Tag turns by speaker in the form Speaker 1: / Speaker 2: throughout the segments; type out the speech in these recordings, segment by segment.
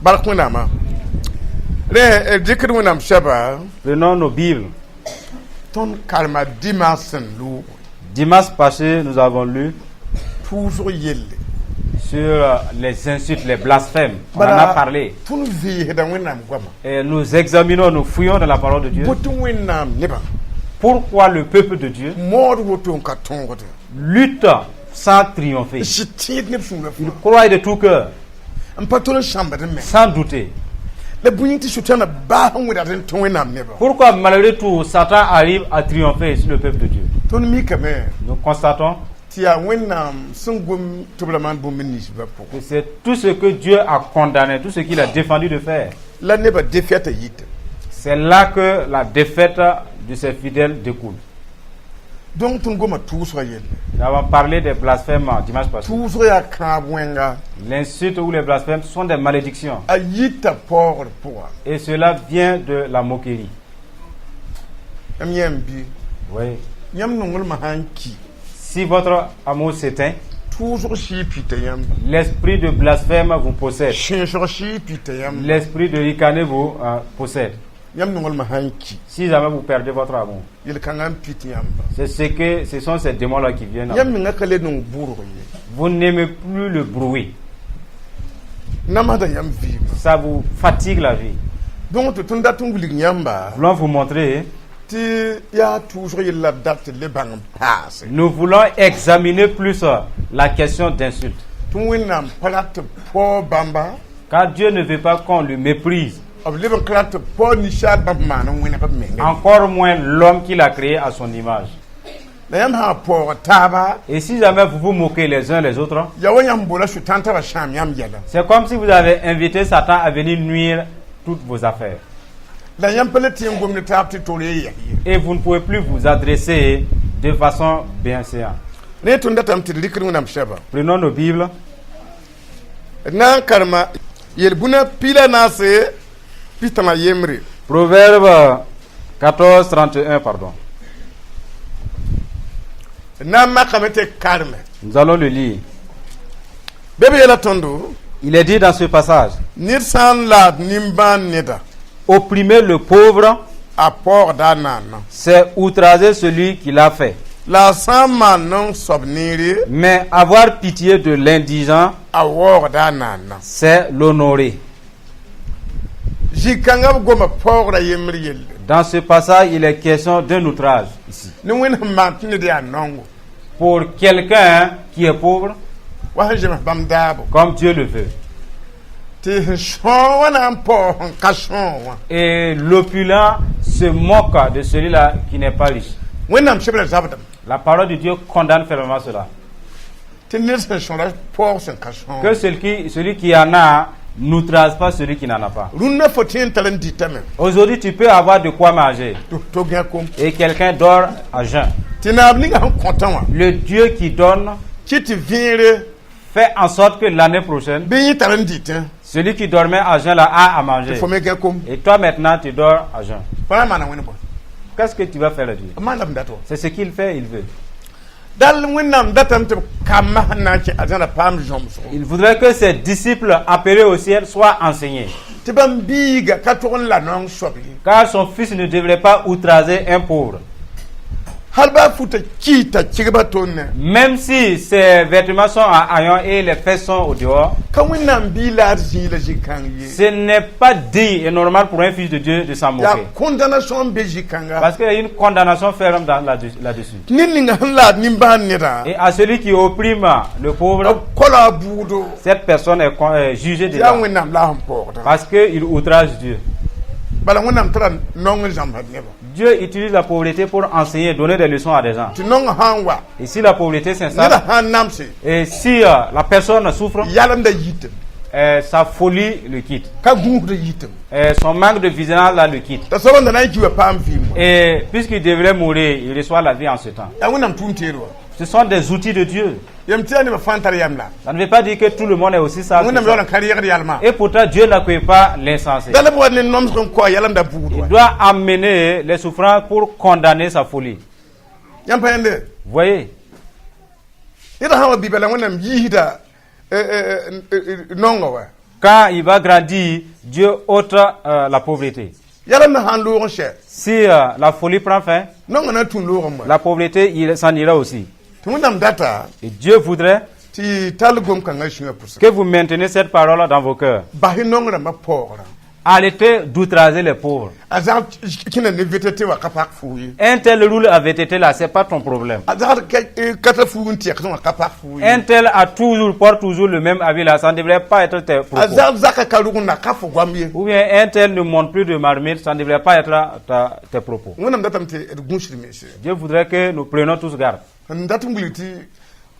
Speaker 1: Bark Wẽnnaamã rẽ dɩkd Wẽnnaam sɛba.
Speaker 2: Prenons nos Bibles.
Speaker 1: Tõnd karema dimanche sẽn loog
Speaker 2: Dimanche passé, nous avons lu
Speaker 1: tʋʋsg yelle.
Speaker 2: sur les insultes, les blasphèmes. On en a parlé.
Speaker 1: Tõnd vɩɩsda Wẽnnaam goama.
Speaker 2: Et nous examinons, nous fouillons dans la parole de Dieu.
Speaker 1: Bõe tɩ Wẽnnaam nebã
Speaker 2: Pourquoi le peuple de Dieu
Speaker 1: mood woto n ka tõogde?
Speaker 2: lutte sans triompher?
Speaker 1: Sɩ tẽed neb sũurã.
Speaker 2: Il croit de tout cœur,
Speaker 1: n pa tol n sãmbd me.
Speaker 2: sans douter.
Speaker 1: La bõe tɩ Sʋtãana baas n wẽdad n tõ Wẽnnaam nebã?
Speaker 2: Pourquoi malgré tout Satan arrive à triompher sur le peuple de Dieu?
Speaker 1: Tõnd mikame
Speaker 2: Nous constatons
Speaker 1: tɩ yaa Wẽnnaam sẽn gom tɩ b ra maan bũmb nins bã pʋgẽ.
Speaker 2: que c'est tout ce que Dieu a condamné, tout ce qu'il a défendu de faire.
Speaker 1: La nebã défaite yita.
Speaker 2: C'est là que la défaite de ses fidèles découle.
Speaker 1: Donc tõnd goma tʋʋsgã yelle.
Speaker 2: Nous avons parlé des blasphèmes dimanche passé.
Speaker 1: Tʋʋsg yaa kãab wẽnga.
Speaker 2: L'insulte ou les blasphèmes sont des malédictions.
Speaker 1: A yita paoogr pʋga.
Speaker 2: Et cela vient de la moquerie.
Speaker 1: M yãmb bɩ?
Speaker 2: Oui.
Speaker 1: Yãmb nonglmã sã n ki,
Speaker 2: Si votre amour s'éteint,
Speaker 1: tʋʋsg sɩɩ pita yãmba.
Speaker 2: l'esprit de blasphème vous possède.
Speaker 1: Sẽsg sɩɩ pita yãmba.
Speaker 2: L'esprit de ricaner vous possède.
Speaker 1: Yãmb nonglmã sã n ki,
Speaker 2: Si jamais vous perdez votre amour,
Speaker 1: yel-kãngã n pit yãmba.
Speaker 2: Ce sont ces démons-là qui viennent.
Speaker 1: Yãmb menga ka le nong bʋrg ye.
Speaker 2: Vous n'aimez plus le bruit.
Speaker 1: Namsda yãmb vɩɩmã.
Speaker 2: Ça vous fatigue la vie.
Speaker 1: Donc tɩ tõnd dat n wilg yãmba
Speaker 2: Voulons vous montrer,
Speaker 1: tɩ yaa tʋʋsg yella dat tɩ le bãng n paase.
Speaker 2: nous voulons examiner plus la question d'insulte.
Speaker 1: Tɩ Wẽnnaam pa rat tɩ paoog bãmba.
Speaker 2: Car Dieu ne veut pas qu'on le méprise.
Speaker 1: B leb n ka rat tɩ paoog ninsaal bãmb maan n wẽneg b menga.
Speaker 2: Encore moins l'homme qu'il a créé à son image.
Speaker 1: La yãmb sã n paooga taaba,
Speaker 2: Et si jamais vous vous moquez les uns les autres,
Speaker 1: yaa wa yãmb bola Sʋtãan t'a ra sãam yãmb yɛla.
Speaker 2: c'est comme si vous avez invité Satan à venir nuire toutes vos affaires.
Speaker 1: La yãmb pa le tɩ n gom ne taab tɩ tol ye yɛs ye.
Speaker 2: Et vous ne pouvez plus vous adresser de façon bienséante.
Speaker 1: Ne tõnd datame tɩ d rɩkd Wẽnnaam sɛba.
Speaker 2: Prenons nos Bibles.
Speaker 1: D na n karema yel-bũna 14 31.
Speaker 2: Proverbe 14, 31, pardon.
Speaker 1: D na n makame tɩ karme.
Speaker 2: Nous allons le lire.
Speaker 1: Be b yeela tõndo,
Speaker 2: Il est dit dans ce passage,
Speaker 1: ned sã n laad nimbãan neda,
Speaker 2: opprimer le pauvre,
Speaker 1: a paoogda a naana.
Speaker 2: c'est outrager celui qui l'a fait.
Speaker 1: La a sã n maan naong soab neere,
Speaker 2: Mais avoir pitié de l'indigent,
Speaker 1: a waoogda a naana.
Speaker 2: c'est l'honorer.
Speaker 1: Zĩ-kãngã b goma paoogra yembr yelle.
Speaker 2: Dans ce passage, il est question d'un outrage ici.
Speaker 1: Ne Wẽnd sẽn maan tɩ ned yaa naongo,
Speaker 2: Pour quelqu'un qui est pauvre,
Speaker 1: wa sẽn zems bãmb daabo,
Speaker 2: comme Dieu le veut.
Speaker 1: tɩ sẽn sõog wã na n paoog sẽn ka sõog wã.
Speaker 2: Et l'opulent se moque de celui-là qui n'est pas riche.
Speaker 1: Wẽnnaam sebra zabdame.
Speaker 2: La parole de Dieu condamne fermement cela.
Speaker 1: Tɩ ned sẽn sõra paoog sẽn ka sõog.
Speaker 2: Que celui qui en a n'outrage pas celui qui n'en a pas.
Speaker 1: Rũnnã fo tẽ n tar n dɩtame,
Speaker 2: Aujourd'hui, tu peux avoir de quoi manger
Speaker 1: tɩ to gã kom.
Speaker 2: et quelqu'un dort à jeun.
Speaker 1: Tɩ naab ninga sẽn kõtã wã,
Speaker 2: Le Dieu qui donne
Speaker 1: kɩ tɩ vẽere
Speaker 2: fait en sorte que l'année prochaine,
Speaker 1: bɩ yẽ tar n dɩtẽ,
Speaker 2: celui qui dormait à jeun là a à manger.
Speaker 1: fo me gã kom.
Speaker 2: Et toi maintenant, tu dors à jeun.
Speaker 1: Fo na n maana Wẽnd bõe?
Speaker 2: Qu'est-ce que tu vas faire à Dieu?
Speaker 1: B maan la b dat wa.
Speaker 2: C'est ce qu'il fait, il veut.
Speaker 1: Dal Wẽnnaam datame tɩ b kambã sẽn na n kẽ arzãna paam zõmsgo,
Speaker 2: Il voudrait que ses disciples appelés au ciel soient enseignés.
Speaker 1: tɩ bãmb biiga ka tog n la naong soab ye.
Speaker 2: Car son fils ne devrait pas outrager un pauvre.
Speaker 1: Hal baa futa kiita kɩgba tõnd,
Speaker 2: Même si ses vêtements sont à haillons et les fesses sont au dehors,
Speaker 1: ka Wẽnnaam bii laad zĩig la zĩ-kãng ye.
Speaker 2: ce n'est pas digne et normal pour un fils de Dieu de s'en
Speaker 1: Yaa
Speaker 2: moquer.
Speaker 1: condamnation n be zĩ-kãnga.
Speaker 2: Parce qu'il y a une condamnation ferme là-dessus.
Speaker 1: Ned ninga sẽn laad nimbãan nedã,
Speaker 2: Et à celui qui opprime le pauvre,
Speaker 1: b kola a buudo.
Speaker 2: cette personne est jugée
Speaker 1: Tɩ yaa
Speaker 2: déjà.
Speaker 1: Wẽnnaam la sẽn paoogda.
Speaker 2: Parce qu'il outrage Dieu.
Speaker 1: Bala Wẽnnaam tara naong n zãmsd nebã.
Speaker 2: Dieu utilise la pauvreté pour enseigner, donner des leçons à des gens.
Speaker 1: Tɩ naongã sã n wa,
Speaker 2: Et si la pauvreté s'installe,
Speaker 1: neda sã n namse,
Speaker 2: et si la personne souffre,
Speaker 1: yalemda yitame.
Speaker 2: sa folie le quitte.
Speaker 1: Ka gũusda yitame.
Speaker 2: Son manque de vigilance là le quitte.
Speaker 1: T'a soab n da na n ki wa paam vɩɩm wã.
Speaker 2: Et puisqu'il devrait mourir, il reçoit la vie en ce temps.
Speaker 1: Yaa Wẽnnaam tʋʋm teed wa.
Speaker 2: Ce sont des outils de Dieu.
Speaker 1: Yam tɩ yaa nebã fãa n tar yam la.
Speaker 2: Ça ne veut pas dire que tout le monde est aussi sage que
Speaker 1: Wẽnnaam
Speaker 2: ça.
Speaker 1: yaool n ka reegd yalmã.
Speaker 2: Et pourtant, Dieu n'accueille pas l'insensé.
Speaker 1: Dal b wa ne nomsg n koa yalemda buud
Speaker 2: Il
Speaker 1: wa.
Speaker 2: doit amener les souffrances pour condamner sa folie.
Speaker 1: Yãmb pa yẽnde?
Speaker 2: Vous voyez?
Speaker 1: Neda sã n wa bɩ bala Wẽnnaam yiisda naongã wa.
Speaker 2: Quand il va grandir, Dieu ôte la pauvreté.
Speaker 1: Yala me sãn loog n sɛ
Speaker 2: Si la folie prend fin,
Speaker 1: naongã na tũ loogẽ
Speaker 2: la pauvreté, il s'en ira aussi.
Speaker 1: Tɩ Wẽnnaam data
Speaker 2: Et Dieu voudrait
Speaker 1: tɩ tall gom-kãngã sũyã pʋsẽ
Speaker 2: que vous maintenez cette parole dans vos cœurs.
Speaker 1: Bas-y naong rãmbã paoogrã.
Speaker 2: Arrêtez d'outrager les pauvres.
Speaker 1: A zag kẽna ne VTT wã ka pak fuug ye.
Speaker 2: Un tel roule à VTT là, c'est pas ton problème.
Speaker 1: A zagd kata fuug n tɛk wã ka pak fuug ye.
Speaker 2: Un tel a toujours, porte toujours le même habit là, ça ne devrait pas être tes
Speaker 1: A
Speaker 2: propos.
Speaker 1: zagd zaka ka rug n na ka fo goam ye.
Speaker 2: Ou bien un tel ne monte plus de marmite, ça ne devrait pas être tes propos.
Speaker 1: Wẽnnaam datame tɩ d gũusd mense.
Speaker 2: Dieu voudrait que nous prenions tous garde.
Speaker 1: N dat n wilg tɩ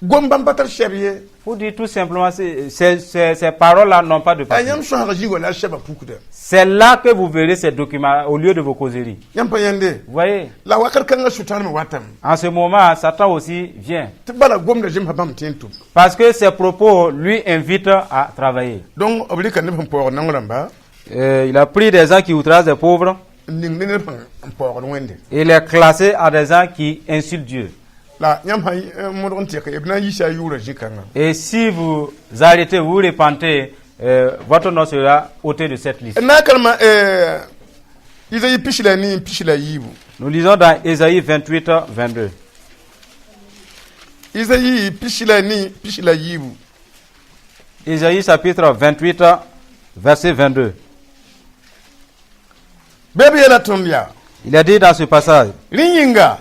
Speaker 1: gom bãmb pa tar sɛb ye.
Speaker 2: Pour dire tout simplement, ces paroles-là n'ont pas de
Speaker 1: A
Speaker 2: papier.
Speaker 1: Yãmb sõsg zĩig la sɛbã pukda.
Speaker 2: C'est là que vous verrez ces documents au lieu de vos causeries.
Speaker 1: Yãmb pa yãnde.
Speaker 2: Vous voyez,
Speaker 1: La wakat kãngã Sʋtãan me watame.
Speaker 2: En ce moment, Satan aussi vient.
Speaker 1: Tɩ bala gomda zemsã bãmb tẽ n tʋm.
Speaker 2: Parce que ces propos lui invitent à travailler.
Speaker 1: Donc b rɩka neb sẽn paoog naong rãmba
Speaker 2: Il a pris des gens qui outragent des pauvres
Speaker 1: n ning ne neb sẽn n paoogd Wẽnde.
Speaker 2: Et les classé à des gens qui insultent Dieu.
Speaker 1: La yãmb sã modg n tɩk b na n yiisa a yʋʋrã zĩ-kãngã.
Speaker 2: Et si vous arrêtez, vous vous repentez, votre nom sera ôté de cette liste.
Speaker 1: N na n karema Izayi 24 n 24.
Speaker 2: Nous lisons dans Ésaïe 28, 22.
Speaker 1: Izayi 24 n 24.
Speaker 2: Ésaïe chapitre 28, verset 22.
Speaker 1: Bɩ b yeela tõnd yaa.
Speaker 2: Il a dit dans ce passage,
Speaker 1: Rẽ yĩnga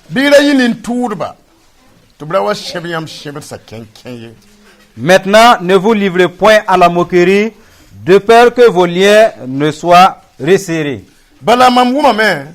Speaker 1: bɩ ra yɩ nin-tʋʋdba tɩ b ra wa sẽb yãmb sẽbdsã kẽn-kẽ ye.
Speaker 2: Maintenant, ne vous livrez point à la moquerie, de peur que vos liens ne soient resserrés.
Speaker 1: Bala mam wʋmame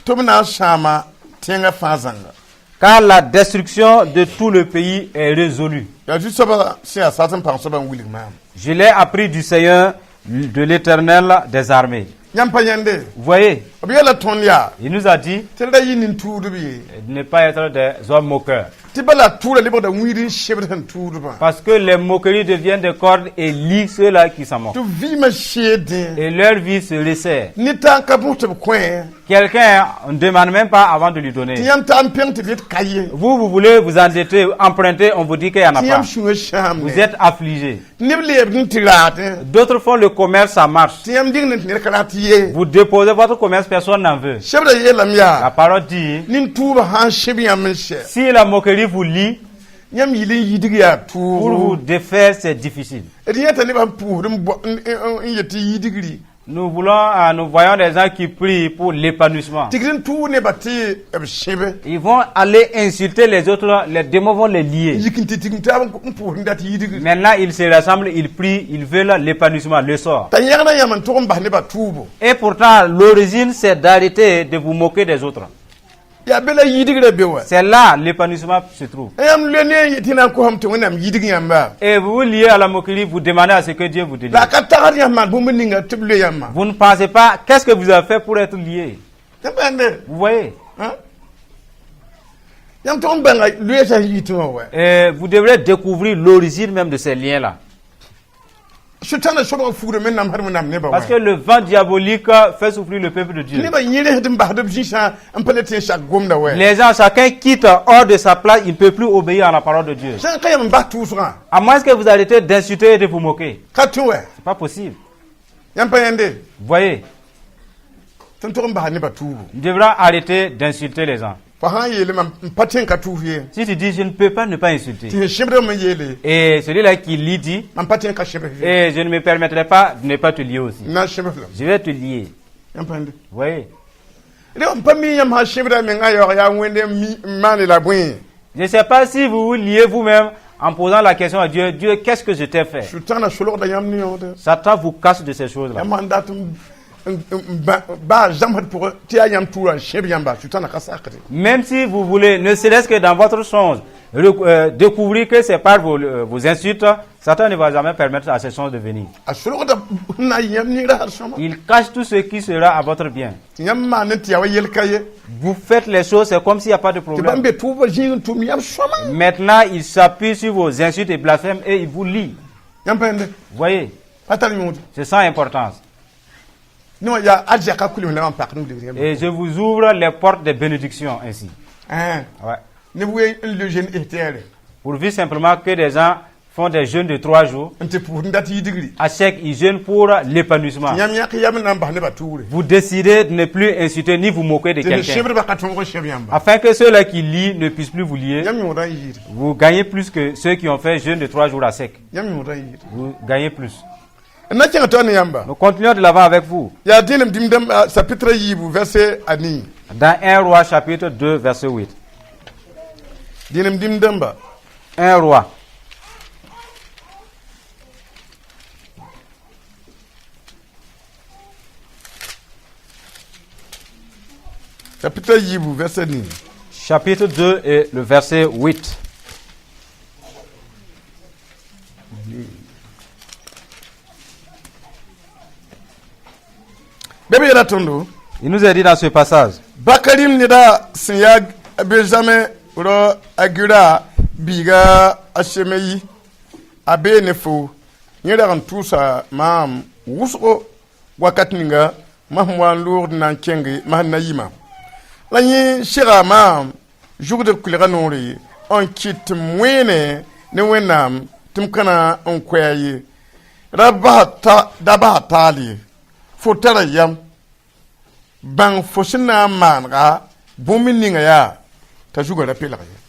Speaker 1: tɩ b na n sãama tẽngã fãa zãnga.
Speaker 2: Car la destruction de tout le pays est résolue.
Speaker 1: Yaa zu-soabã sẽn yaa sat n pãng soabã n wilg maam.
Speaker 2: Je l'ai appris du Seigneur, de l'Éternel des armées.
Speaker 1: Yãmb pa yãnde.
Speaker 2: Vous voyez,
Speaker 1: B yeela tõnd yaa
Speaker 2: il nous a dit
Speaker 1: tɩ d ra yɩ nin-tʋʋdb ye.
Speaker 2: De ne pas être des hommes moqueurs.
Speaker 1: Tɩ bala tʋʋra lebgda wĩid n sebd sẽn tʋʋdbã.
Speaker 2: Parce que les moqueries deviennent des cordes et lient ceux-là qui s'en moquent.
Speaker 1: Tɩ vɩɩmã seedẽ.
Speaker 2: Et leur vie se resserre.
Speaker 1: Ne t'a n ka bõs tɩ b kõ.
Speaker 2: Quelqu'un, on ne demande même pas avant de lui donner.
Speaker 1: Tɩ yãmb ta n pẽng tɩ b yet ka ye.
Speaker 2: Vous, vous voulez vous endetter, emprunter, on vous dit qu'il n'y en a
Speaker 1: Tɩ
Speaker 2: pas.
Speaker 1: Yãmb sũyã sãamne.
Speaker 2: Vous êtes affligé.
Speaker 1: Neb leebd n tɩ raatẽ.
Speaker 2: D'autres font le commerce, ça marche.
Speaker 1: Tɩ yãmb dɩgd n tɩ ned ka rat ye.
Speaker 2: Vous déposez votre commerce, personne n'en veut.
Speaker 1: Sebdã yeelame
Speaker 2: La
Speaker 1: yaa
Speaker 2: parole dit,
Speaker 1: nin-tʋʋbã sã n sẽb yãmb n sɛ
Speaker 2: si la moquerie vous lie,
Speaker 1: yãmb yɩl n yidg yaa
Speaker 2: pour vous
Speaker 1: tʋʋgo.
Speaker 2: Défaire, c'est difficile.
Speaker 1: D yẽta nebã n pʋʋsd n n yet tɩ yidgri.
Speaker 2: Nous voyons des gens qui prient pour l'épanouissement.
Speaker 1: Tɩg n tʋʋg nebã tɩ b sẽbe.
Speaker 2: Ils vont aller insulter les autres, les démons vont les lier.
Speaker 1: Yik n tɩ tigim taab n pʋʋsd n dat yidgri.
Speaker 2: Maintenant, ils se rassemblent, ils prient, ils veulent l'épanouissement, le sort.
Speaker 1: T'a yẽgna yãmb n tʋg n bas nebã tʋʋbo.
Speaker 2: Et pourtant, l'origine, c'est d'arrêter de vous moquer des autres.
Speaker 1: Yaa be la yidgrã be wa.
Speaker 2: C'est là l'épanouissement se trouve.
Speaker 1: Yãmb le ne n tɩ na n kosame tɩ Wẽnnaam yidg yãmba.
Speaker 2: Et vous vous liez à la moquerie, vous demandez à ce que Dieu vous délivre.
Speaker 1: La a ka tagsd yãmb maan bũmb ninga tɩ b loe yãmbã.
Speaker 2: Vous ne pensez pas, qu'est-ce que vous avez fait pour être lié?
Speaker 1: Yãmb yãnde.
Speaker 2: Vous voyez?
Speaker 1: Yãmb tʋg n bãnga loeesã yitẽ wã wa.
Speaker 2: Et vous devrez découvrir l'origine même de ces liens-là.
Speaker 1: Sʋtãana sobg fugrã me namsd Wẽnnaam nebã wa.
Speaker 2: Parce que le vent diabolique fait souffrir le peuple de Dieu.
Speaker 1: Nebã yẽresd n basd b zĩ-sã n pa le tɩ n sak gomda wa.
Speaker 2: Les gens, chacun quitte hors de sa place, il ne peut plus obéir à la parole de Dieu.
Speaker 1: Sã n ka yãmb n bas tʋʋsgã.
Speaker 2: À moins que vous arrêtez d'insulter et de vous moquer.
Speaker 1: Ka tũ wɛ.
Speaker 2: C'est pas possible.
Speaker 1: Yãmb pa yãnde.
Speaker 2: Vous voyez,
Speaker 1: Tɩ n tʋg n bas nebã tʋʋbo.
Speaker 2: Nous devrons arrêter d'insulter les gens.
Speaker 1: Fo sã n yeele mam n pa tẽ n ka tʋʋs ye.
Speaker 2: Si tu dis, je ne peux pas ne pas insulter.
Speaker 1: Tɩ sẽn sẽbdã me yeele.
Speaker 2: Et celui-là qui lit dit,
Speaker 1: Mam pa tẽ n ka sẽbs ye.
Speaker 2: Et je ne me permettrai pas de ne pas te lier aussi.
Speaker 1: N na n sẽbs lame.
Speaker 2: Je vais te lier.
Speaker 1: Yãmb pa yãnde.
Speaker 2: Vous voyez?
Speaker 1: Rẽ m pa mi yãmb sã sẽbda mengã yaoog yaa Wẽnde n maane la bõe.
Speaker 2: Je ne sais pas si vous vous liez vous-même en posant la question à Dieu, Dieu, qu'est-ce que je t'ai fait?
Speaker 1: Sʋtãana solgda yãmb ne yõode.
Speaker 2: Satan vous cache de ces choses-là.
Speaker 1: Yãmb sãn dat n baa zãmsd pʋgẽ tɩ yaa yãmb tʋʋra n sẽb yãmba Sʋtãana ka sakde.
Speaker 2: Même si vous voulez, ne serait-ce que dans votre songe, découvrir que c'est par vos insultes, Satan ne va jamais permettre à ces songes de venir.
Speaker 1: A solgda na n yãmb ning rasd sõma.
Speaker 2: Il cache tout ce qui sera à votre bien.
Speaker 1: Tɩ yãmb maan tɩ yaa wa yel ka ye.
Speaker 2: Vous faites les choses, c'est comme s'il n'y a pas de
Speaker 1: Tɩ bãmb
Speaker 2: problème.
Speaker 1: Be tʋʋbã zĩig n tʋm yãmb sõma.
Speaker 2: Maintenant, il s'appuie sur vos insultes et blasphèmes et il vous lie.
Speaker 1: Yãmb pa yẽnde.
Speaker 2: Vous voyez,
Speaker 1: Pa tar yõod.
Speaker 2: C'est sans importance.
Speaker 1: Ne wã yaa arzɛka kulim la wã n pak n wilgd yãmb.
Speaker 2: Et je vous ouvre les portes des bénédictions ainsi.
Speaker 1: Ouais.
Speaker 2: Ouais.
Speaker 1: Neb wee n le jeune ehtiɛɛre.
Speaker 2: Pourvu simplement que des gens font des jeûnes de 3 jours.
Speaker 1: N tɩ pʋʋs n dat yidgri.
Speaker 2: À chaque, ils jeûnent pour l'épanouissement.
Speaker 1: Yãmb yãk yam n na n bas nebã tʋʋre.
Speaker 2: Vous décidez de ne plus insulter ni vous moquer de
Speaker 1: Tɩ ne
Speaker 2: quelqu'un.
Speaker 1: sẽbdbã ka tõog n sẽb yãmba.
Speaker 2: Afin que ceux-là qui lient ne puissent plus vous lier.
Speaker 1: Yãmb yõoda n yɩɩd.
Speaker 2: Vous gagnez plus que ceux qui ont fait jeûne de 3 jours à sec.
Speaker 1: Yãmb yõoda n yɩɩd.
Speaker 2: Vous gagnez plus.
Speaker 1: N na kẽngã tao ne yãmba.
Speaker 2: Nous continuons de l'avant avec vous.
Speaker 1: Yaa dẽenem dĩm-dãmb chapitre a yiibu verset a nii.
Speaker 2: Dans 1 Roi chapitre 2 verset 8.
Speaker 1: Dẽenem dĩm-dãmba.
Speaker 2: 1 Roi.
Speaker 1: Chapitre a yiibu verset nii.
Speaker 2: Chapitre 2 et le verset 8.
Speaker 1: Bɩ b yeela tõndo.
Speaker 2: Il nous est dit dans ce passage.
Speaker 1: Bakarim neda sẽn yaa Benjamin rao a Gera biiga a Semeyi a bee ne fo yẽ rag n tʋʋsa maam wʋsgo wakat ninga mam sẽn wa n loogd na n kẽnge Mahanaima la yẽ sega maam zugd kʋɩlga noore n kɩt tɩ m wẽene ne Wẽnnaam tɩ m ka na n koɛɛ ye ra da basa taal ye fo tara yam bãng fo sẽn na n maanega bũmb ninga yaa t'a zugã ra pelg ye.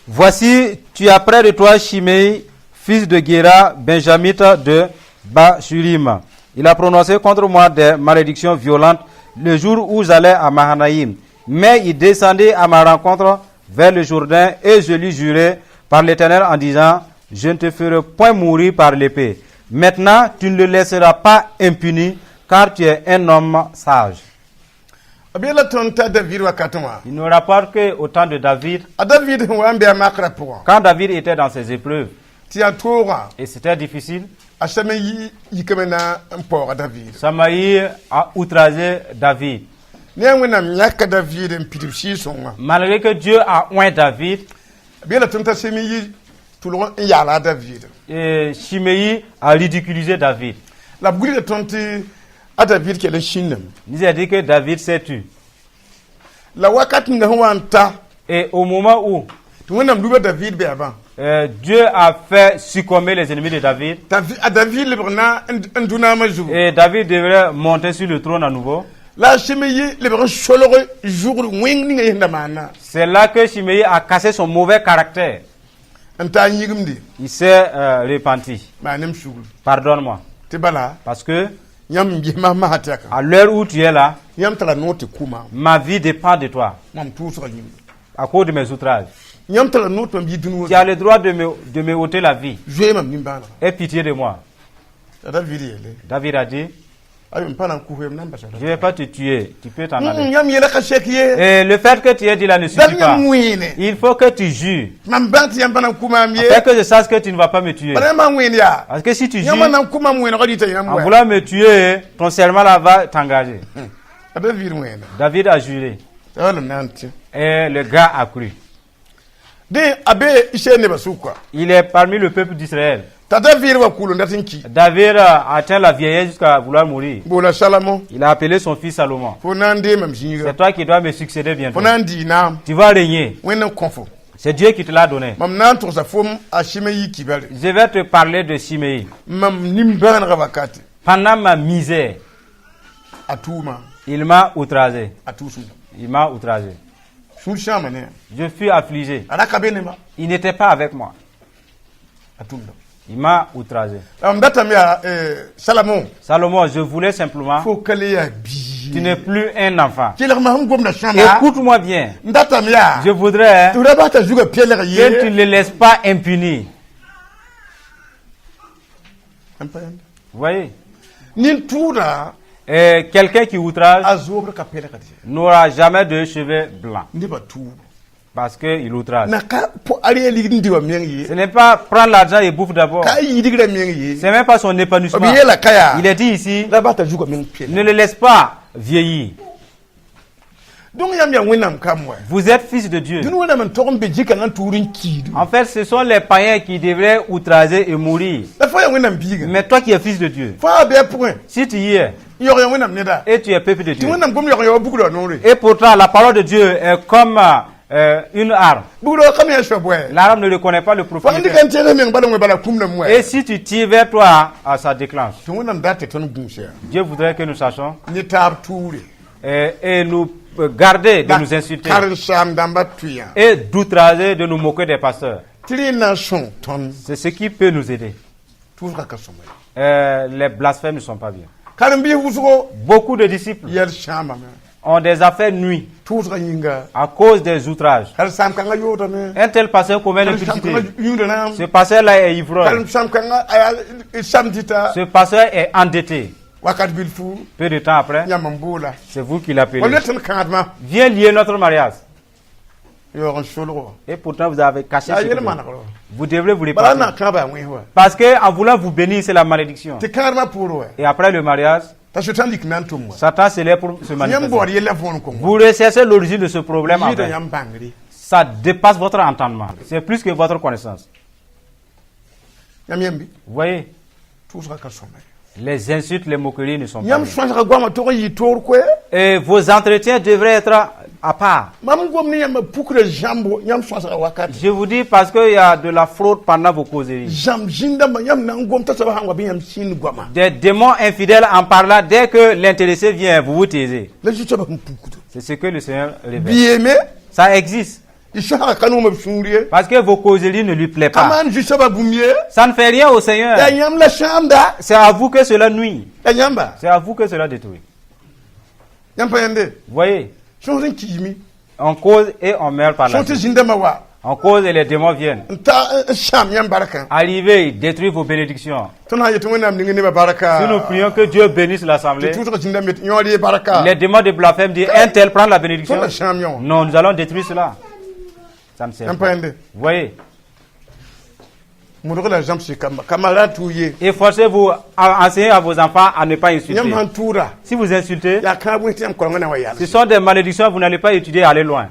Speaker 2: Voici, tu as près de toi Shimei, fils de Guéra, benjamite de Bachurim. Il a prononcé contre moi des malédictions violentes le jour où j'allais à Mahanaïm. Mais il descendit à ma rencontre vers le Jourdain et je lui jurai par l'Éternel en disant, je ne te ferai point mourir par l'épée. Maintenant, tu ne le laisseras pas impuni, car tu es un homme sage.
Speaker 1: B yeela tõnd t'a David wakatẽ wã.
Speaker 2: Il nous rapporte qu'au temps de David,
Speaker 1: A David sẽn wa n be a makrã pʋgã,
Speaker 2: quand David était dans ses épreuves,
Speaker 1: tɩ yaa toogã,
Speaker 2: et c'était difficile,
Speaker 1: a Samayi yikame na n paooga David.
Speaker 2: Samaï a outragé David.
Speaker 1: Ne yaa Wẽnnaam yãka David n pidb sɩɩg-sõngã.
Speaker 2: Malgré que Dieu a oint David,
Speaker 1: B yeela tõnd t'a Semayi tʋlg n yaala a David.
Speaker 2: Et Chiméi a ridiculisé David.
Speaker 1: La b wilga tõnd tɩ a David kell n sĩndame.
Speaker 2: Il nous a dit que David s'est tu.
Speaker 1: La wakat ninga sẽn wa n ta,
Speaker 2: Et au moment où
Speaker 1: tɩ Wẽnnaam luba David bɛɛbã,
Speaker 2: Dieu a fait succomber les ennemis de David,
Speaker 1: t'a a David lebg na n dũ naamã zugu,
Speaker 2: et David devrait monter sur le trône à nouveau,
Speaker 1: la a Semeyi lebg n solg zugr wẽng ninga yẽsẽn da maana
Speaker 2: c'est là que Chiméi a cassé son mauvais caractère.
Speaker 1: N taa yĩgimde.
Speaker 2: Il s'est repenti.
Speaker 1: Maan m sugr.
Speaker 2: Pardonne-moi.
Speaker 1: Tɩ bala,
Speaker 2: Parce que
Speaker 1: yãmb n ges masã tɛka,
Speaker 2: à l'heure où tu es là,
Speaker 1: yãmb tara noor tɩ kʋ maam.
Speaker 2: Ma vie dépend de toi.
Speaker 1: Mam tʋʋsgã yĩnga.
Speaker 2: À cause de mes outrages.
Speaker 1: Yãmb tara noor tɩ mam yi dũni.
Speaker 2: Tu as le droit de me ôter la vie.
Speaker 1: Zoe mam nimbãanega.
Speaker 2: Aie pitié de moi.
Speaker 1: T'a David yeele.
Speaker 2: David a dit,
Speaker 1: Ayo m pa na n kʋ m na n basa.
Speaker 2: Je ne vais pas te tuer, tu peux t'en aller.
Speaker 1: Yãmb yeela ka sek ye.
Speaker 2: Et le fait que tu aies dit là ne suffit
Speaker 1: Dal
Speaker 2: pas.
Speaker 1: yãmb wẽene.
Speaker 2: Il faut que tu jures.
Speaker 1: Mam bãng tɩ yãmb pa na n kʋ maam ye.
Speaker 2: Afin que je sache que tu ne vas pas me tuer.
Speaker 1: Bala yãmb n wẽen yaa.
Speaker 2: Parce que si tu jures,
Speaker 1: Yãmb na n kʋ mam wẽnegã dɩta yãmb
Speaker 2: en
Speaker 1: wa.
Speaker 2: voulant me tuer, ton serment là va t'engager.
Speaker 1: A David wẽena.
Speaker 2: David a juré.
Speaker 1: T'a wala na n tɩ.
Speaker 2: Et le gars a cru.
Speaker 1: Dẽ a be Israɛl nebã sʋka.
Speaker 2: Il est parmi le peuple d'Israël.
Speaker 1: T'a David wa kʋʋl n dat n ki.
Speaker 2: David a atteint la vieillesse jusqu'à vouloir mourir.
Speaker 1: Boola Salomon.
Speaker 2: Il a appelé son fils Salomon.
Speaker 1: Fo na n dee mam zĩiga.
Speaker 2: C'est toi qui dois me succéder bientôt.
Speaker 1: Fo na n dɩɩ naam.
Speaker 2: Tu vas régner.
Speaker 1: Wẽnd n kõ fo.
Speaker 2: C'est Dieu qui te l'a donné.
Speaker 1: Mam na n togsa fom a Simeyi kibare.
Speaker 2: Je vais te parler de Chiméi.
Speaker 1: Mam nimbãanegã wakate.
Speaker 2: Pendant ma misère,
Speaker 1: A tʋʋma.
Speaker 2: Il m'a outragé.
Speaker 1: A tʋʋsum.
Speaker 2: Il m'a outragé.
Speaker 1: Sũur sãama ne.
Speaker 2: Je fus affligé.
Speaker 1: A ra ka be ne ma.
Speaker 2: Il n'était pas avec moi.
Speaker 1: A tʋmda.
Speaker 2: Il m'a outragé.
Speaker 1: Mam datame yaa Salomon.
Speaker 2: Salomon, je voulais simplement,
Speaker 1: Fo ka le yaa bii.
Speaker 2: Tu n'es plus un enfant.
Speaker 1: Kelg-ma sẽn gomda sõma.
Speaker 2: Écoute-moi bien.
Speaker 1: N datame yaa.
Speaker 2: Je voudrais
Speaker 1: Tɩ ra bas t'a zugã pelg
Speaker 2: que tu
Speaker 1: ye.
Speaker 2: ne le laisses pas impuni.
Speaker 1: N pa yãmb.
Speaker 2: Vous voyez?
Speaker 1: Nin-tʋʋda,
Speaker 2: Et quelqu'un qui outrage
Speaker 1: a zoobr ka pelgd ye.
Speaker 2: N'aura jamais de cheveux blancs
Speaker 1: Nebã tʋʋb.
Speaker 2: Parce qu'il outrage.
Speaker 1: Na ka po a ligd n dɩ wa meng ye.
Speaker 2: Ce n'est pas prendre l'argent et bouffe d'abord.
Speaker 1: Ka a yidgrã meng ye.
Speaker 2: Ce n'est même pas son épanouissement.
Speaker 1: B yeela ka yaa.
Speaker 2: Il est dit ici,
Speaker 1: Ra bas t'a zugã meng pelg.
Speaker 2: Ne le laisse pas vieillir.
Speaker 1: Donc yãmb yaa Wẽnnaam kam wa.
Speaker 2: Vous êtes fils de Dieu.
Speaker 1: Dũni Wẽnnaam n tog n be zĩ-kãngã n tʋʋr n kiidu.
Speaker 2: En fait, ce sont les païens qui devraient outrager et mourir.
Speaker 1: La fo yaa Wẽnnaam biiga.
Speaker 2: Mais toi qui es fils de Dieu,
Speaker 1: Fãa bɩ a pʋgẽ.
Speaker 2: Si tu y es
Speaker 1: N yaoog yaa Wẽnnaam neda.
Speaker 2: Et tu es peuple de
Speaker 1: Tɩ
Speaker 2: Dieu,
Speaker 1: Wẽnnaam gom yaoog ya wa buglã noore.
Speaker 2: Et pourtant la parole de Dieu est comme une arme.
Speaker 1: Bugdã ka mi a soab wɛ.
Speaker 2: L'arme ne reconnaît pas le
Speaker 1: Fo sẽn
Speaker 2: propriétaire.
Speaker 1: dɩk n tẽeg meng bala wẽ bala kũum nam wɛ.
Speaker 2: Et si tu tires vers toi, ah, ça déclenche.
Speaker 1: Tɩ Wẽnnaam dat tɩ tõnd gũus yaa.
Speaker 2: Dieu voudrait que nous sachions
Speaker 1: Ne taab tuure.
Speaker 2: et nous garder de nous insulter
Speaker 1: Karen-saam dãmbã tʋyã.
Speaker 2: Et d'outrager, de nous moquer des pasteurs.
Speaker 1: Tɩ rẽ na n sõng tõnd.
Speaker 2: C'est ce qui peut nous aider.
Speaker 1: Tʋʋsgã ka sõma ye.
Speaker 2: Les blasphèmes ne sont pas bien.
Speaker 1: Karen-biis wʋsgo
Speaker 2: Beaucoup de disciples
Speaker 1: yɛl sãambame.
Speaker 2: Ont des affaires nues
Speaker 1: Tʋʋsgã yĩnga.
Speaker 2: À cause des outrages.
Speaker 1: Karen-saam kãngã yoodame.
Speaker 2: Un tel pasteur commet
Speaker 1: Karen-saam
Speaker 2: l'impudicité.
Speaker 1: kãngã yũuda rãam.
Speaker 2: Ce pasteur-là est ivrogne.
Speaker 1: Karen-saam kãngã a yaa sam dɩta.
Speaker 2: Ce pasteur est endetté.
Speaker 1: Wakat bilfu.
Speaker 2: Peu de temps après,
Speaker 1: Yãmb n boola.
Speaker 2: C'est vous qui l'appelez.
Speaker 1: Wa tõnd kãadmã.
Speaker 2: Viens lier notre mariage.
Speaker 1: Yaoog n solgo.
Speaker 2: Et pourtant, vous avez caché
Speaker 1: Yaa
Speaker 2: ce
Speaker 1: yel
Speaker 2: que
Speaker 1: manegr.
Speaker 2: vous devrez vous
Speaker 1: Bala
Speaker 2: repentir.
Speaker 1: na kãaba yaa wẽns wa.
Speaker 2: Parce que en voulant vous bénir, c'est la malédiction.
Speaker 1: Tɩ kãadmã poor wa.
Speaker 2: Et après le mariage,
Speaker 1: T'a Sʋtãan lik na n tʋm wa.
Speaker 2: Satan s'élève pour se
Speaker 1: Yãmb
Speaker 2: manifester.
Speaker 1: baood yella võor n kõ.
Speaker 2: Vous recherchez l'origine de ce problème en
Speaker 1: Yɩɩda
Speaker 2: vain.
Speaker 1: Yãmb bãngre.
Speaker 2: Ça dépasse votre entendement. C'est plus que votre connaissance.
Speaker 1: Yãmb yẽmbe.
Speaker 2: Vous voyez,
Speaker 1: Tʋʋsgã ka sõma ye.
Speaker 2: Les insultes, les moqueries ne sont pas
Speaker 1: Yãmb
Speaker 2: bien.
Speaker 1: sõsga goamã tog n yɩ toor koɛ.
Speaker 2: Et vos entretiens devraient être à part.
Speaker 1: Mam gom ne yãmba pukra zãmbo yãmb sõsga wakat.
Speaker 2: Je vous dis parce qu'il y a de la fraude pendant vos causeries.
Speaker 1: Zãmb zĩn-dãmbã yãmb na n gom t'a soaba sãn wa bɩ yãmb sĩnd goama.
Speaker 2: Des démons infidèles en parlant, dès que l'intéressé vient, vous vous taisez.
Speaker 1: La Zu-soabã sẽn pukdo.
Speaker 2: C'est ce que le Seigneur révèle.
Speaker 1: Biime.
Speaker 2: Ça existe.
Speaker 1: Y sõsga ka noom b sũur ye.
Speaker 2: Parce que vos causeries ne lui plaît
Speaker 1: Ka
Speaker 2: pas.
Speaker 1: maan Zu-soabã bũmb ye.
Speaker 2: Ça ne fait rien au Seigneur.
Speaker 1: Yaa yãmb la sãamda.
Speaker 2: C'est à vous que cela nuit.
Speaker 1: Yaa yãmba.
Speaker 2: C'est à vous que cela détruit.
Speaker 1: Yãmb pa yãnde.
Speaker 2: Vous voyez,
Speaker 1: Sõs n kiime.
Speaker 2: On cause et on meurt par la
Speaker 1: Sõs tɩ
Speaker 2: suite.
Speaker 1: zĩn-dãmbã wa.
Speaker 2: On cause et les démons viennent.
Speaker 1: N ta n sãam yãmb barkã.
Speaker 2: Arrivez, ils détruisent vos bénédictions.
Speaker 1: Tõnd sã n yet Wẽnnaam ning nebã barka.
Speaker 2: Si nous prions que Dieu bénisse l'assemblée,
Speaker 1: Tɩ tʋʋsg zĩn-dãmb yet yõod ye barka.
Speaker 2: Les démons de blasphème disent: un tel prend la bénédiction.
Speaker 1: Tõnd la sãam yõ.
Speaker 2: Non, nous allons détruire cela. Ça ne sert
Speaker 1: Yãmb
Speaker 2: pas.
Speaker 1: Pa yãnde.
Speaker 2: Vous voyez,
Speaker 1: Modg la zãmsɩ kamba kamara tʋʋ ye.
Speaker 2: Efforcez-vous à enseigner à vos enfants à ne pas insulter.
Speaker 1: Yãmb sãn tʋʋda.
Speaker 2: Si vous insultez,
Speaker 1: Yaa kãab wẽns tɩ yãmb korenga na wa yals.
Speaker 2: Ce sont des malédictions, vous n'allez pas étudier, aller loin.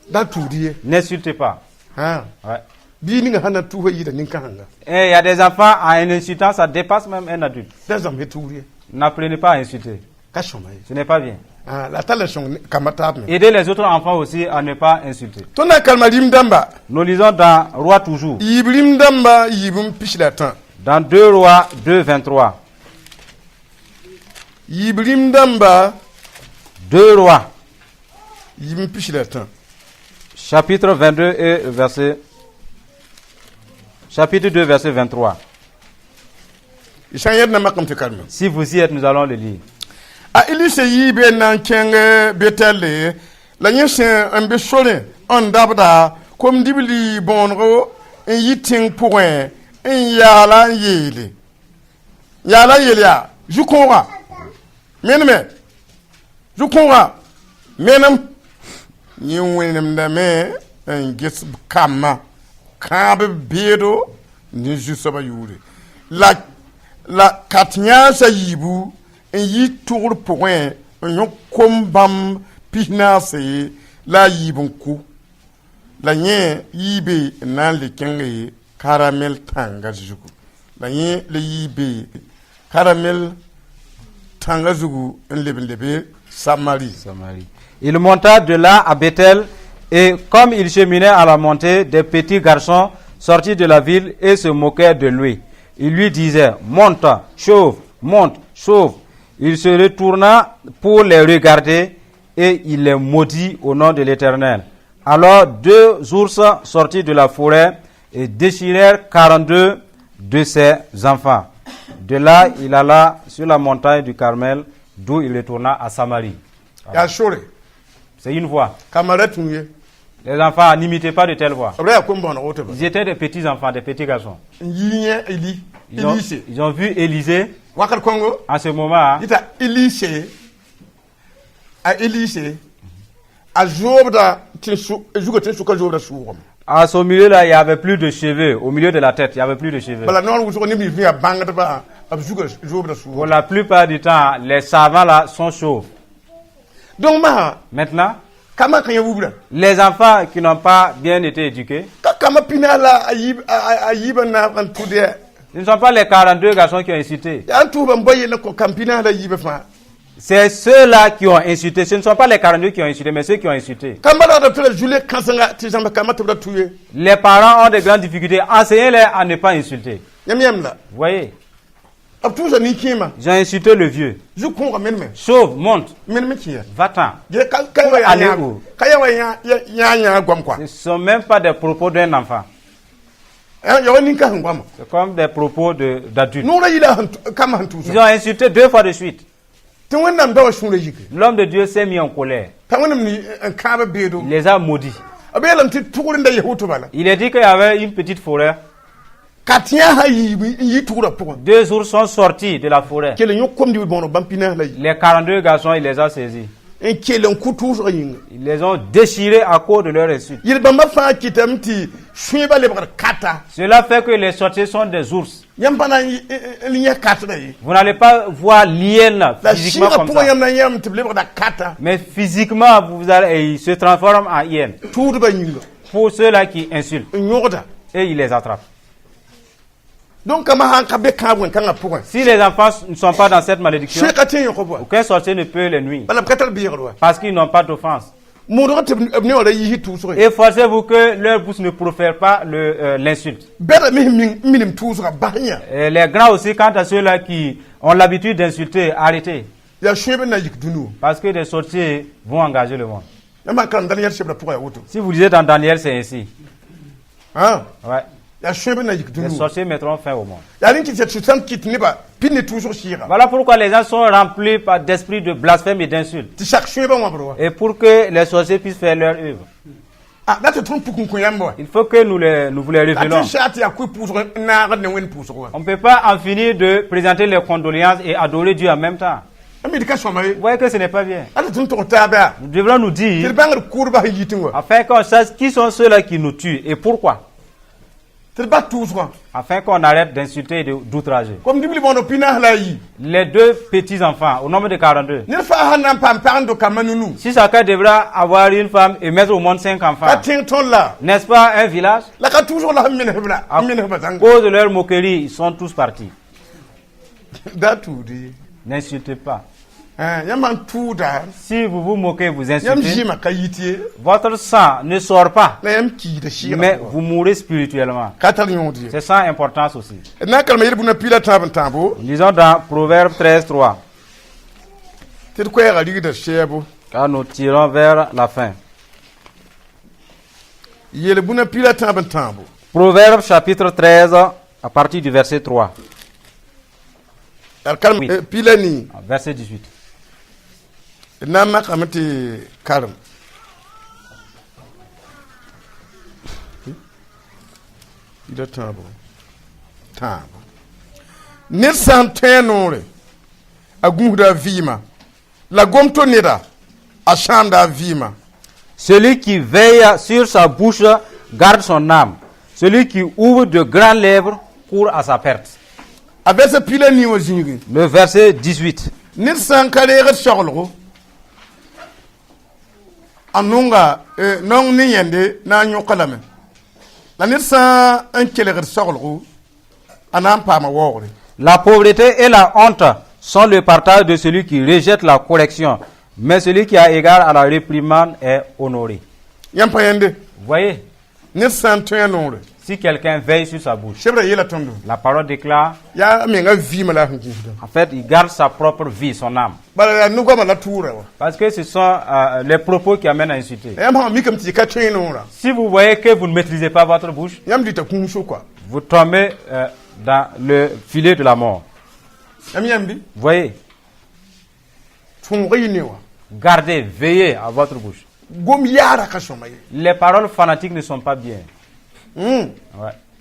Speaker 1: Da tʋʋd ye.
Speaker 2: N'insultez pas.
Speaker 1: Hã.
Speaker 2: Ouais.
Speaker 1: Bii ninga sãn na n tʋʋsa yɩɩda nin-kãsenga.
Speaker 2: Et il y a des enfants, en insultant, ça dépasse même un adulte.
Speaker 1: Da zãmsɛ tʋʋr ye.
Speaker 2: N'apprenez pas à insulter.
Speaker 1: Ka sõma ye.
Speaker 2: Ce n'est pas bien.
Speaker 1: Ah, la tall la sõng kamba taab me.
Speaker 2: Aidez les autres enfants aussi à ne pas insulter.
Speaker 1: Tõnd na n kalma rĩm dãmba.
Speaker 2: Nous lisons dans Roi toujours.
Speaker 1: Yiib rĩm dãmba yiib n pis la tã.
Speaker 2: Dans 2 Rois 2, 23.
Speaker 1: Yiib rĩm dãmba
Speaker 2: 2 Rois,
Speaker 1: yiib n pis la tã.
Speaker 2: Chapitre 22 et verset. Chapitre 2, verset 23.
Speaker 1: Y sã n yẽd na makame tɩ kalma.
Speaker 2: Si vous y êtes, nous allons le lire.
Speaker 1: A Elise yiibe na n kẽng Betɛle la yẽ sẽn n be sorẽ n dabda kom-dibli bõonego n yi tẽng pʋgẽ n yaala n yeele yaala n yeel yaa zu-kõoga meneme zu-kõoga menem yẽ wẽnemdame n ges kambã kãab beedo ne zu-soabã yʋʋre la la kat-yãasã yiibu n yi tʋgr pʋgẽ n yõk kom bãmb pis-naase la a yiib n kʋ la yẽ yiibe n na n le kẽnge Karamɛl tãnga zugu la yẽ le yiibe Karamɛl tãnga zugu n leb n lebe Samari.
Speaker 2: Samarie. Il monta de là à Bethel et comme il cheminait à la montée, des petits garçons sortirent de la ville et se moquaient de lui. Il lui disait: Monte, chauve, monte, chauve. Il se retourna pour les regarder et il les maudit au nom de l'Éternel. Alors deux ours sortirent de la forêt et déchirèrent 42 de ses enfants. De là, il alla sur la montagne du Carmel, d'où il retourna à Samarie.
Speaker 1: Yaa sore.
Speaker 2: C'est une voix.
Speaker 1: Kambã ra tũ ye.
Speaker 2: Les enfants, n'imitez pas de telle voix.
Speaker 1: B ra yaa kom-bõoneg woto ba.
Speaker 2: Ils étaient des petits enfants, des petits garçons.
Speaker 1: N yii yẽ Eli. Elise.
Speaker 2: Ils ont vu Élisée
Speaker 1: Wakat kõngo.
Speaker 2: En ce moment, hein.
Speaker 1: Yɩta Elise a Elise a zoobda tẽ zugã tẽn-sʋka zoobda sʋʋgame.
Speaker 2: À son milieu là, il n'y avait plus de cheveux. Au milieu de la tête, il n'y avait plus de cheveux.
Speaker 1: Bala noor wʋsg neb nins yaa bãngdbã b zugã zoobda
Speaker 2: Pour
Speaker 1: sʋʋgame.
Speaker 2: La plupart du temps, les savants là sont chauves.
Speaker 1: Donc masã
Speaker 2: Maintenant,
Speaker 1: kambã kã yã wubra.
Speaker 2: Les enfants qui n'ont pas bien été éduqués,
Speaker 1: Ka kambã pina la a yiib a yiibã naab n tʋd
Speaker 2: ce ne sont pas les 42 garçons qui ont insulté.
Speaker 1: Yaa n tʋʋba n bao yell n kõ kam pinaas la yiibã fãa.
Speaker 2: C'est ceux-là qui ont insulté. Ce ne sont pas les 42 qui ont insulté, mais ceux qui ont insulté.
Speaker 1: Kãmba ragda tɩ ra zu-le kãsenga tɩ zãmb kambã tɩ b ra tu ye.
Speaker 2: Les parents ont des grandes difficultés. Enseignez-les à ne pas insulter.
Speaker 1: Yãmb yãmb la.
Speaker 2: Vous voyez,
Speaker 1: B tʋʋsa nin-kẽemã.
Speaker 2: Ils ont insulté le vieux.
Speaker 1: Zu-kõoga menemẽ.
Speaker 2: Chauve, monte,
Speaker 1: Menem kẽ ya.
Speaker 2: Va-t'en.
Speaker 1: Ge ka ka wa
Speaker 2: Aller
Speaker 1: yaa
Speaker 2: où?
Speaker 1: Ka ya wa yã yã goam kɔa.
Speaker 2: Ce ne sont même pas des propos d'un enfant.
Speaker 1: Ya wa nin-kãsem goama.
Speaker 2: C'est comme des propos d'adultes.
Speaker 1: Noorã yila kambã sẽn
Speaker 2: Ils
Speaker 1: tʋʋsa.
Speaker 2: Ont insulté deux fois de suite.
Speaker 1: Tɩ Wẽnnaam da wa sũurã yike.
Speaker 2: L'homme de Dieu s'est mis en colère.
Speaker 1: T'a Wẽnnaam n kãab beedo.
Speaker 2: Il les a maudits.
Speaker 1: B yeelame tɩ tʋgr n da yes woto bala.
Speaker 2: Il est dit qu'il y avait une petite forêt.
Speaker 1: Ka tẽa sã yiib n yi tʋgrã pʋgẽ.
Speaker 2: Deux ours sont sortis de la forêt.
Speaker 1: Kell n yõk kom-dibl bõoneg bãmb pinaas la yi.
Speaker 2: Les 42 garçons, il les a saisis.
Speaker 1: N kell n kʋ tʋʋsgã yĩnga.
Speaker 2: Ils les ont déchirés à cause de leur insulte.
Speaker 1: Yel-bãmbã fãa kɩtame tɩ sũebã lebgd kata.
Speaker 2: Cela fait que les sorciers sont des ours.
Speaker 1: Yãmb pa na n yẽ katda ye.
Speaker 2: Vous n'allez pas voir l'hyène
Speaker 1: La
Speaker 2: physiquement
Speaker 1: sɩɩgã
Speaker 2: comme
Speaker 1: pʋgẽ
Speaker 2: ça.
Speaker 1: Yãmb na n yãmb tɩ b lebgda kata.
Speaker 2: Mais physiquement, vous allez, et ils se transforment en hyène.
Speaker 1: Tʋʋdbã yĩnga.
Speaker 2: Pour ceux-là qui insultent.
Speaker 1: N yõgda.
Speaker 2: Et ils les attrapent.
Speaker 1: Donc kambã sãn ka be kãab wẽn-kãngã pʋgẽ.
Speaker 2: Si les enfants ne sont pas dans cette malédiction,
Speaker 1: Sũe ka tõe n yõk b wa.
Speaker 2: Aucun sorcier ne peut les nuire.
Speaker 1: Bala b ka tar beegr wa.
Speaker 2: Parce qu'ils n'ont pas d'offense.
Speaker 1: Modg tɩ b ne wã ra yiisi tʋʋsg ye.
Speaker 2: Efforcez-vous que leur bouche ne profère pas l'insulte.
Speaker 1: Bɛda me sẽn minim tʋʋsga bas yã.
Speaker 2: Et les grands aussi, quant à ceux-là qui ont l'habitude d'insulter, arrêtez.
Speaker 1: Yaa sũeb n na yik dũni wã.
Speaker 2: Parce que des sorciers vont engager le monde.
Speaker 1: Yãmb sãn karem Daniel sebrã pʋgã yaa woto.
Speaker 2: Si vous lisez dans Daniel, c'est ainsi.
Speaker 1: Ã.
Speaker 2: Ouais.
Speaker 1: Yaa sũeb n na yik
Speaker 2: Les
Speaker 1: dũni wã.
Speaker 2: Sorciers mettront fin au monde.
Speaker 1: Yaa rẽn kɩt tɩ sãn kɩt nebã pid ne tʋʋsg sɩɩga.
Speaker 2: Voilà pourquoi les gens sont remplis par d'esprit de blasphème et d'insulte.
Speaker 1: Tɩ sak sũebã wãbr wa.
Speaker 2: Et pour que les sorciers puissent faire leur œuvre,
Speaker 1: Ah, la tɩ tõnd puk n kõ yãmb wa.
Speaker 2: Il faut que nous vous les
Speaker 1: La
Speaker 2: révélons.
Speaker 1: tɩ saa tɩ yaa koe pʋʋsg n naagd ne Wẽnd pʋʋsg wa.
Speaker 2: On ne peut pas en finir de présenter les condoléances et adorer Dieu en même temps.
Speaker 1: Mi d ka sõma ye.
Speaker 2: Vous voyez que ce n'est pas bien.
Speaker 1: A tɩ tõnd tog taaba.
Speaker 2: Nous devrons nous
Speaker 1: Tɩ
Speaker 2: dire,
Speaker 1: d bãngd kʋʋdbã sẽn yitẽ wa.
Speaker 2: Afin qu'on sache qui sont ceux-là qui nous tuent et pourquoi.
Speaker 1: Tɩ d bas tʋʋsgã.
Speaker 2: Afin qu'on arrête d'insulter et d'outrager.
Speaker 1: Kom dibli bõoneg pinaas la a yi.
Speaker 2: Les deux petits-enfants, au nombre de 42.
Speaker 1: Ned faa sãn na n paam pag n do kambã nu-nu.
Speaker 2: Si chacun devra avoir une femme et mettre au monde cinq enfants,
Speaker 1: Ka tẽng tõnd la.
Speaker 2: N'est-ce pas un village?
Speaker 1: La ka tʋʋsg la sẽn menesb la
Speaker 2: À
Speaker 1: n menesbã zãnga.
Speaker 2: Cause de leur moquerie, ils sont tous partis.
Speaker 1: Da tʋʋd ye.
Speaker 2: N'insultez pas.
Speaker 1: Yãmb sãn tʋʋda.
Speaker 2: Si vous vous moquez, vous
Speaker 1: Yãmb
Speaker 2: insultez,
Speaker 1: zɩɩmã ka yit ye.
Speaker 2: Votre sang ne sort pas,
Speaker 1: La yãmb kiida sɩɩgã
Speaker 2: mais
Speaker 1: pʋgã.
Speaker 2: Vous mourrez spirituellement.
Speaker 1: Ka tar yõod ye.
Speaker 2: C'est sans importance aussi.
Speaker 1: D na n karema yel-bũna piila tãab n tãabo.
Speaker 2: Lisons dans Proverbe 13, 3,
Speaker 1: Tɩ d koɛɛgã rigda sɛɛbo.
Speaker 2: Car nous tirons vers la fin.
Speaker 1: Yel-bũna piila tãab n tãabo.
Speaker 2: Proverbe chapitre 13, à partir du verset 3,
Speaker 1: Yaa karem
Speaker 2: Oui.
Speaker 1: Piila nii.
Speaker 2: Verset 18.
Speaker 1: D na n makame tɩ karem piila tãabo tãabo ned sã n tõe a noore a gũusda a vɩɩmã la gom to neda a sãamda a vɩɩmã.
Speaker 2: Celui qui veille sur sa bouche garde son âme. Celui qui ouvre de grandes lèvres court à sa perte.
Speaker 1: A verset piila nii wã zĩigẽ.
Speaker 2: Le verset 18.
Speaker 1: Ned sã n ka reegd saglgo a nonga naong ne yẽnde na n yõka lame la ned sã n kelgd saglgo a na n paama waoogre.
Speaker 2: La pauvreté et la honte sont le partage de celui qui rejette la correction, mais celui qui a égard à la réprimande est honoré.
Speaker 1: Yãmb pa yẽnde.
Speaker 2: Vous voyez,
Speaker 1: Ned sã n tõe a noore.
Speaker 2: Si quelqu'un veille sur sa bouche,
Speaker 1: Sebrã yeela tõndo.
Speaker 2: La parole déclare,
Speaker 1: Yaa a menga vɩɩmã la a sẽn gũusda.
Speaker 2: En fait, il garde sa propre vie, son âme.
Speaker 1: Bala yaa no-goamã la tʋʋra wa.
Speaker 2: Parce que ce sont les propos qui amènent à insulter.
Speaker 1: La yãmb sã mikame tɩ y ka tõe noorã.
Speaker 2: Si vous voyez que vous ne maîtrisez pas votre bouche,
Speaker 1: Yãmb dɩta kũum so-koa.
Speaker 2: Vous tombez dans le filet de la mort.
Speaker 1: Yãmb yãmbi.
Speaker 2: Vous voyez,
Speaker 1: Tõog yɩ ne wa.
Speaker 2: Gardez, veillez à votre bouche.
Speaker 1: Gom yaara ka sõma ye.
Speaker 2: Les paroles fanatiques ne sont pas bien. Ouais.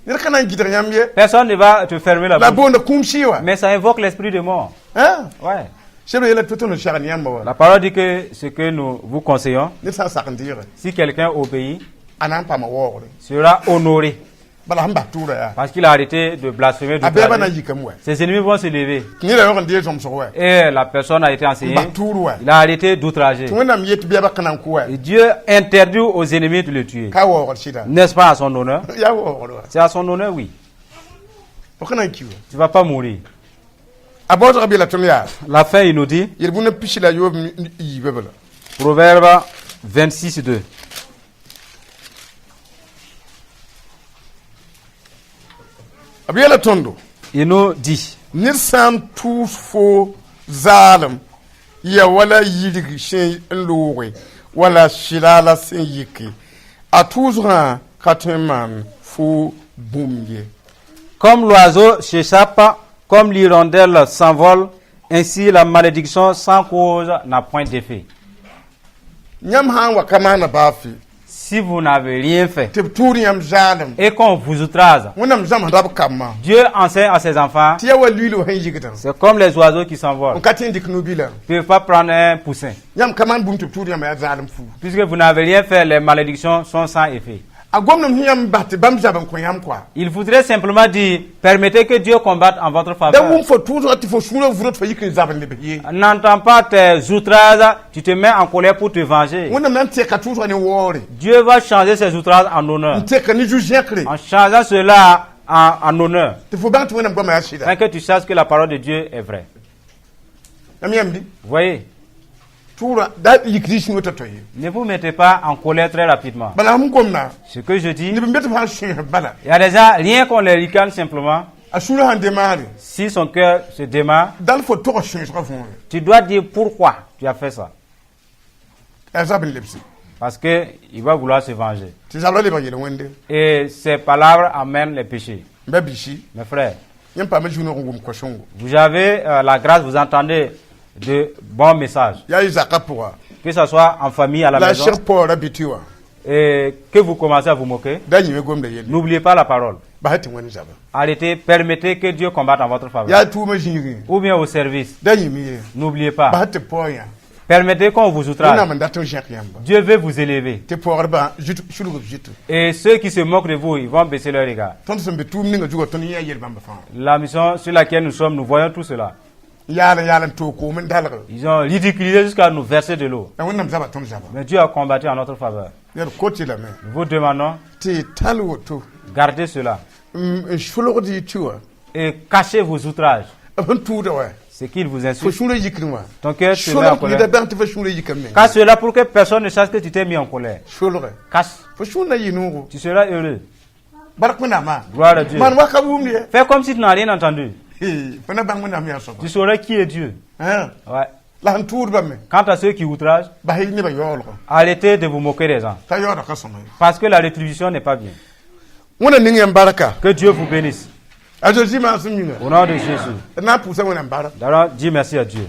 Speaker 1: Ned ka na n gɩdg yãmb ye.
Speaker 2: Personne ne va te fermer la
Speaker 1: La
Speaker 2: bouche.
Speaker 1: boonda kũum sɩ wa.
Speaker 2: Mais ça invoque l'esprit de mort.
Speaker 1: Ã.
Speaker 2: Ouais.
Speaker 1: Sebrã yeela tɩ tõnd segd yãmba wa.
Speaker 2: La parole dit que ce que nous vous conseillons,
Speaker 1: Ned sã n sak n deege.
Speaker 2: Si quelqu'un obéit,
Speaker 1: A na n paama waoogre.
Speaker 2: Sera honoré.
Speaker 1: Bala sẽn bas tʋʋra yaa.
Speaker 2: Parce qu'il a arrêté de blasphémer.
Speaker 1: A bɛɛbã na
Speaker 2: D'outrager.
Speaker 1: yikame wa.
Speaker 2: Ses ennemis vont se lever.
Speaker 1: Tɩ neda yõg n deeg zõmsg wa.
Speaker 2: Et la personne a été enseignée.
Speaker 1: Bas tʋʋr wa.
Speaker 2: Il a arrêté d'outrager.
Speaker 1: Tɩ Wẽnnaam yet bɛɛbã ka na n kʋ wa.
Speaker 2: Et Dieu interdit aux ennemis de le tuer.
Speaker 1: Ka waoogr sɩda.
Speaker 2: N'est-ce pas à son honneur?
Speaker 1: Yaa waoogr wa.
Speaker 2: C'est à son honneur, oui.
Speaker 1: Fo ka na n ki wa.
Speaker 2: Tu ne vas pas mourir.
Speaker 1: A baoosgã beela tõnd yaa
Speaker 2: La fin, il nous dit,
Speaker 1: yel-bũna pisi la yoob yiibã bala.
Speaker 2: Proverbe 26, 2.
Speaker 1: B yeela tõndo
Speaker 2: Il nous dit,
Speaker 1: ned sã n tʋʋs fo zaalem ya wala yirg sẽn n looge wala sɩlaala sẽn yike a tʋʋsgã ka tõe n maan fo bũmb ye.
Speaker 2: Comme l'oiseau s'échappe, comme l'hirondelle s'envole, ainsi la malédiction sans cause n'a point d'effet.
Speaker 1: Yãmb sã n wa ka maana baa fɩ
Speaker 2: Si vous n'avez rien fait
Speaker 1: tɩ b tʋʋd yãmb zaalem
Speaker 2: et qu'on vous outrage,
Speaker 1: Wẽnnaam zãmsda b kambã
Speaker 2: Dieu enseigne à ses enfants,
Speaker 1: tɩ yaa wa luiil sẽn yigdã
Speaker 2: c'est comme les oiseaux qui s'envolent.
Speaker 1: n ka tõe n dɩk no-bilã.
Speaker 2: Ils ne peuvent pas prendre un poussin.
Speaker 1: Yãmb ka maan bũmb tɩ b tʋʋd yãmb yaa zaalem fuugu.
Speaker 2: Puisque vous n'avez rien fait, les malédictions sont sans effet.
Speaker 1: A gomdame sẽn yãmb bas tɩ bãmb zab n kõ yãmb koa.
Speaker 2: Il voudrait simplement dire, permettez que Dieu combatte en votre
Speaker 1: Da
Speaker 2: faveur.
Speaker 1: wʋm fo tʋʋsgã tɩ fo sũurã vʋrã tɩ fo yik n zab n lebs ye.
Speaker 2: N'entends pas tes outrages, tu te mets en colère pour te venger.
Speaker 1: Wẽnnaam na n tɛka tʋʋsgã ne waoore.
Speaker 2: Dieu va changer ses outrages en honneur.
Speaker 1: N tɛka ne zu-zẽkre.
Speaker 2: En changeant cela en honneur.
Speaker 1: Tɩ fo bãng tɩ Wẽnnaam goamã yaa sɩda.
Speaker 2: Afin que tu saches que la parole de Dieu est vraie.
Speaker 1: Yãmb yãmb bɩ
Speaker 2: Vous voyez,
Speaker 1: tʋʋra da yik rɩ sũurã t'a-tao ye.
Speaker 2: Ne vous mettez pas en colère très rapidement.
Speaker 1: Bala sẽn gomda
Speaker 2: Ce que je dis,
Speaker 1: neb n be tɩ b sãn sões bala
Speaker 2: il y a des gens, rien qu'on les ricane simplement,
Speaker 1: a sũurã sãn demaare
Speaker 2: si son cœur se démarre,
Speaker 1: dal fo tog sõesgã võore.
Speaker 2: Tu dois dire pourquoi tu as fait ça.
Speaker 1: Yaa zab n lebse.
Speaker 2: Parce qu'il va vouloir se venger.
Speaker 1: Tɩ zabrã lebg yel-wẽnde.
Speaker 2: Et ces palabres amènent les péchés.
Speaker 1: M ba-biisi
Speaker 2: Mes frères,
Speaker 1: yãmb paama zu-noog n wʋm ko-sõngo.
Speaker 2: Vous avez la grâce, vous entendez de bons messages.
Speaker 1: Yaa y zakã pʋga
Speaker 2: Que ce soit en famille, à la
Speaker 1: la
Speaker 2: maison,
Speaker 1: seg paoora bɩ tɩ wã
Speaker 2: et que vous commencez à vous moquer,
Speaker 1: da yĩme gomda yelle.
Speaker 2: N'oubliez pas la parole.
Speaker 1: Bas tɩ Wẽnd zaba.
Speaker 2: Arrêtez, permettez que Dieu combatte en votre faveur.
Speaker 1: Yaa tʋʋmã zĩigẽ
Speaker 2: Ou bien au service,
Speaker 1: da yĩme ye
Speaker 2: n'oubliez pas.
Speaker 1: bas tɩ paoor yã.
Speaker 2: Permettez qu'on vous outrage.
Speaker 1: Wẽnnaam n dat n zẽk yãmba.
Speaker 2: Dieu veut vous élever.
Speaker 1: Tɩ paoogdbã sulg b zɩto.
Speaker 2: Et ceux qui se moquent de vous, ils vont baisser leur regard.
Speaker 1: Tõnd sẽn be tʋʋm ninga zugã tõnd yẽ yel bãmba fãa.
Speaker 2: La mission sur laquelle nous sommes, nous voyons tout cela.
Speaker 1: Yaal n yaal n toog koom n dalg.
Speaker 2: Ils ont ridiculisé jusqu'à nous verser de l'eau.
Speaker 1: La Wẽnnaam zaba tõnd zaba.
Speaker 2: Mais Dieu a combattu en notre faveur.
Speaker 1: D kot-y lame
Speaker 2: Nous vous demandons,
Speaker 1: tɩ tall woto
Speaker 2: gardez cela
Speaker 1: n solgd y tɩ wã
Speaker 2: et cachez vos outrages.
Speaker 1: B sẽn tʋʋda wa
Speaker 2: Ce qu'il vous
Speaker 1: fo
Speaker 2: insulte.
Speaker 1: sũurã yikr wã.
Speaker 2: Ton cœur se met en
Speaker 1: Solg
Speaker 2: colère.
Speaker 1: neda bãng tɩ fo sũurã yikame menga.
Speaker 2: Cache cela pour que personne ne sache que tu t'es mis en colère.
Speaker 1: Solge.
Speaker 2: Cache.
Speaker 1: Fo sũur na yɩ noogo.
Speaker 2: Tu seras heureux.
Speaker 1: Bark Wẽnnaamã.
Speaker 2: Gloire à Dieu.
Speaker 1: Maan wa ka wʋmd ye.
Speaker 2: Fais comme si tu n'as rien entendu.
Speaker 1: Fo na bãng Wẽnnaam yaa soaba.
Speaker 2: Tu sauras qui est Dieu. Ouais.
Speaker 1: La sẽn tʋʋdbame
Speaker 2: Quant à ceux qui outragent,
Speaker 1: bas y nebã yaoolgã.
Speaker 2: Arrêtez de vous moquer des gens.
Speaker 1: T'a yaooda ka sõma ye.
Speaker 2: Parce que la rétribution n'est pas bien.
Speaker 1: Wẽnna ning yãmb barka.
Speaker 2: Que Dieu vous bénisse.
Speaker 1: A Zeezi maasem yĩnga.
Speaker 2: Au nom de Jésus.
Speaker 1: D na n pʋʋsa Wẽnnaam bark.
Speaker 2: D'abord, dis merci à Dieu.